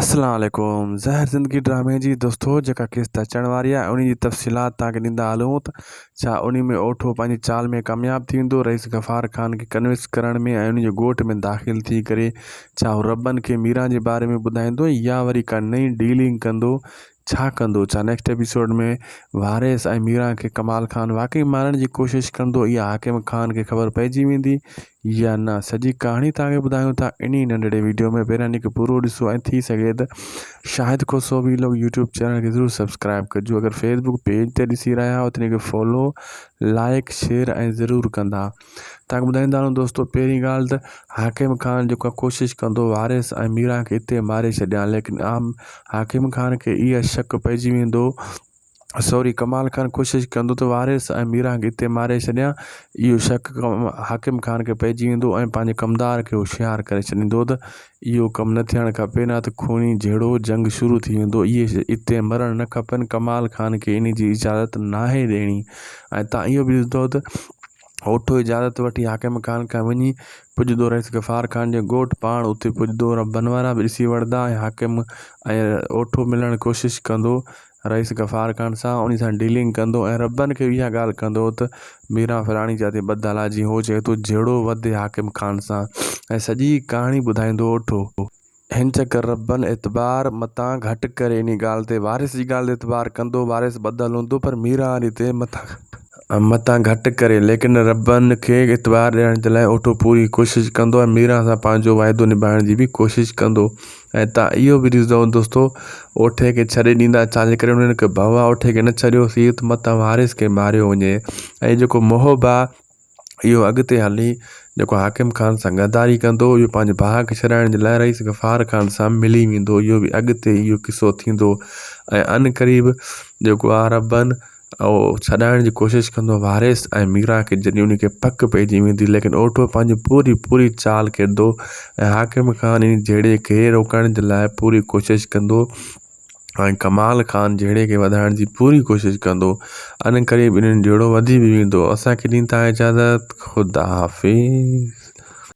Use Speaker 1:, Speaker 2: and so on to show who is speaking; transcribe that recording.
Speaker 1: اسلام عليڪم زهر زندگي ڊرامي جي دوستو جيڪا قسط اچڻ واري آهي انهي جي تفصيلات توهان کي ڏيندا هلون ته ڇا انهي ۾ اوٺو پنهنجي چال ۾ ڪامياب ٿي ويندو رئيس غفار خان کي ڪنوينس ڪرڻ ۾ ۽ انهي جي ڳوٺ ۾ داخل ٿي ڪري ڇا هو ربن کي ميران جي باري ۾ ٻڌائيندو يا وري ڪا نئين ڊيلنگ ڪندو ڇا ڪندو ڇا نيڪسٽ ايپيسوڊ ۾ وارث ۽ ميران کي ڪمال خان واقعي مارڻ جي ڪوشش ڪندو اها حاڪم خان کي خبر پئجي ويندي يا نه سڄي ڪهاڻي توهان کي ٻڌايون ٿا انهي ننڍڙي ويڊيو ۾ پهريان انهي کي پورو ڏسو ۽ ٿي سگهي ته Shahid Kosso vlog YouTube channel کي ضرور سبسڪرائب ڪجو اگر فيسبوڪ پيج تي ڏسي رهيا آهيو ته انهي کي فالو لائڪ شيئر ۽ ضرور ڪندا توهان کي ٻڌائيندا هلون دوستو پهرين ڳالهه ته حاڪم خان جيڪو ڪوشش ڪندو وارث ۽ ميران کي اتي ماري ڇڏيان ليڪن عام حاڪم خان کي اها شڪ پئجي ويندو سوري ڪمال خان ڪوشش ڪندو ته وارث ۽ ميران کي اتي ماري ڇڏيان. اهو شڪ حاڪم خان کي پئجي ويندو ۽ پنهنجي ڪمدار کي هوشيار ڪري ڇڏيندو ته اهو ڪم نه ٿيڻ کپي نه ته خوني جهيڙو جنگ شروع ٿي ويندو. اهي اتي مرڻ نه کپن. ڪمال خان کي انهي جي اجازت ناهي ڏيڻي ۽ تان اهو به ڏسندو ته اوٺو اجازت وٺي حاڪم خان کان وڃي پڄندو رئيس غفار خان جي ڳوٺ پاڻ اتي پڄندو ربن وارا به ڏسي وٺندا ۽ حاڪم ۽ اوٺو ملڻ ڪوشش ڪندو رئيس غفار خان سان انهي سان ڊيلنگ ڪندو ۽ ربن کي اها ڳالهه ڪندو ته ميران فلاڻي جاء تي ٻڌل آ جيئن هو چئي ٿو جهيڙو وڌي حاڪم خان سان ۽ سڄي ڪهاڻي ٻڌائيندو اوٺو. هن چڪر ربن اعتبار متان گهٽ ڪري انهي ڳالهه تي وارث جي ڳالهه تي اعتبار ڪندو وارث ٻڌل هوندو پر ميران واري تي متان متان گهٽ ڪري ليڪن ربن کي اعتبار ڏيارڻ جي لاء اوٺو پوري ڪوشش ڪندو ۽ ميران سان پنهنجو واعدو نڀائڻ جي به ڪوشش ڪندو ۽ تان اهو به ڏسندؤ دوستو اوٺي کي ڇڏي ڏيندا ڇا جي ڪري انهن کي ڀؤ آ اوٺي کي نه ڇڏيوسين ته متان وارث کي ماريو وڃي ۽ جيڪو محب آ اهو اڳتي هلي جيڪو حاڪم خان سان غداري ڪندو اهو پنهنجي ڀاء کي ڇڏائڻ جي لاء رئيس غفار خان سان ملي ويندو اهو به اڳتي اهو قصو ٿيندو ۽ عنقريب جيڪو آ ربن اهو ڇڏائڻ جي ڪوشش ڪندو وارث ۽ ميران کي جڏهن ان کي پڪ پئجي ويندي ليڪن اوٺو پنهنجي پوري پوري چال ڪندو ۽ حاڪم خان ان جهيڙي کي روڪڻ جي لاء پوري ڪوشش ڪندو ۽ ڪمال خان جهيڙي کي وڌائڻ جي پوري ڪوشش ڪندو ان قريب انهن جهيڙو وڌي به ويندو اسان کي ڏيندا اجازت خدا حافظ.